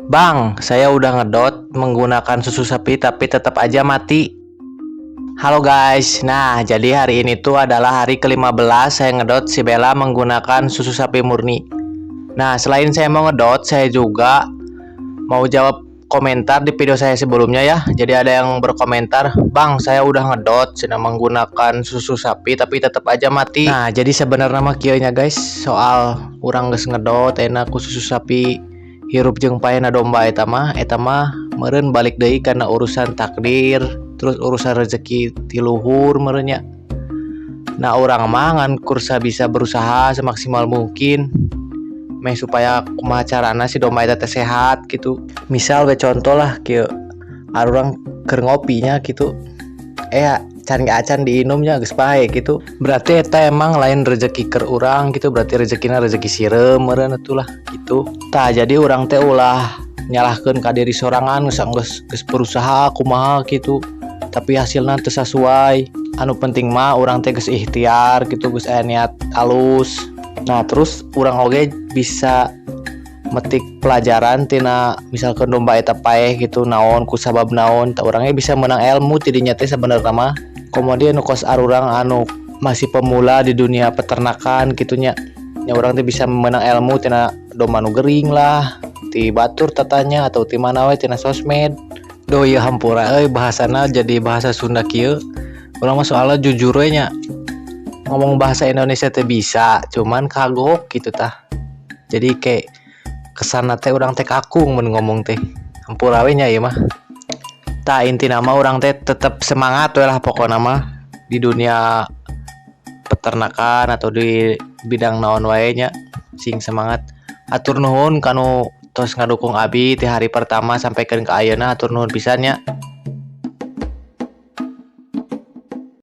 Bang, saya udah ngedot menggunakan susu sapi, tapi tetap aja mati. Halo guys, nah, jadi hari ini tuh adalah hari ke-15 saya ngedot si Bella menggunakan susu sapi murni. Nah, selain saya mau ngedot, saya juga mau jawab komentar di video saya sebelumnya ya. Jadi ada yang berkomentar, "Bang, saya udah ngedot sedang menggunakan susu sapi, tapi tetap aja mati." Nah, jadi sebenarnya mah kieu nya guys, soal urang geus ngedot enak ku susu sapi, hirup jeung paehna domba, eta mah meureun balik deui karena urusan takdir, terus urusan rezeki ti luhur meureun nya. Nah, urang mah ngan kursa bisa berusaha semaksimal mungkin meh supaya kumaha carana si domba eta teh sehat gitu. Misal we, contoh lah kieu, urang keur ngopi nya gitu, eh, can ge acan diinumnya geus paeh gitu. Berarti eta emang lain rezeki keur urang gitu, berarti rezekina rezeki sireum meureun atuh lah gitu. Tah, jadi urang teh ulah nyalahkeun ka diri sorangan, geus geus geus berusaha kumaha gitu, tapi hasilna teu sasuai. Anu penting mah urang teh geus ikhtiar gitu, geus aya niat alus. Nah, terus urang oge bisa metik pelajaran tina misalkan domba eta paeh gitu, naon ku sabab naon. Tah, urangnya bisa menang ilmu tidinya teh. Sebenarnya mah kemudian nu kos arurang anu masih pemula di dunia peternakan gitu nya nya, urang teh bisa menang ilmu tina domba nu gering lah, ti batur tatanya, atau ti mana we, tina sosmed. Duh ieu, hampura euy, bahasana jadi bahasa Sunda kieu. Urang mah soalnya jujur we nya, ngomong bahasa Indonesia teh bisa, cuman kagok gitu. Tah, jadi kayak kesana teh urang teh kaku mun ngomong teh. Hampura we nya ieu mah. Tah, intina mah urang teh tetep semangat we lah pokona mah di dunia peternakan atau di bidang naon wae nya, sing semangat. Hatur nuhun kanu tos ngadukung abi ti hari pertama sampaikan ke ayeuna, hatur nuhun pisan nya.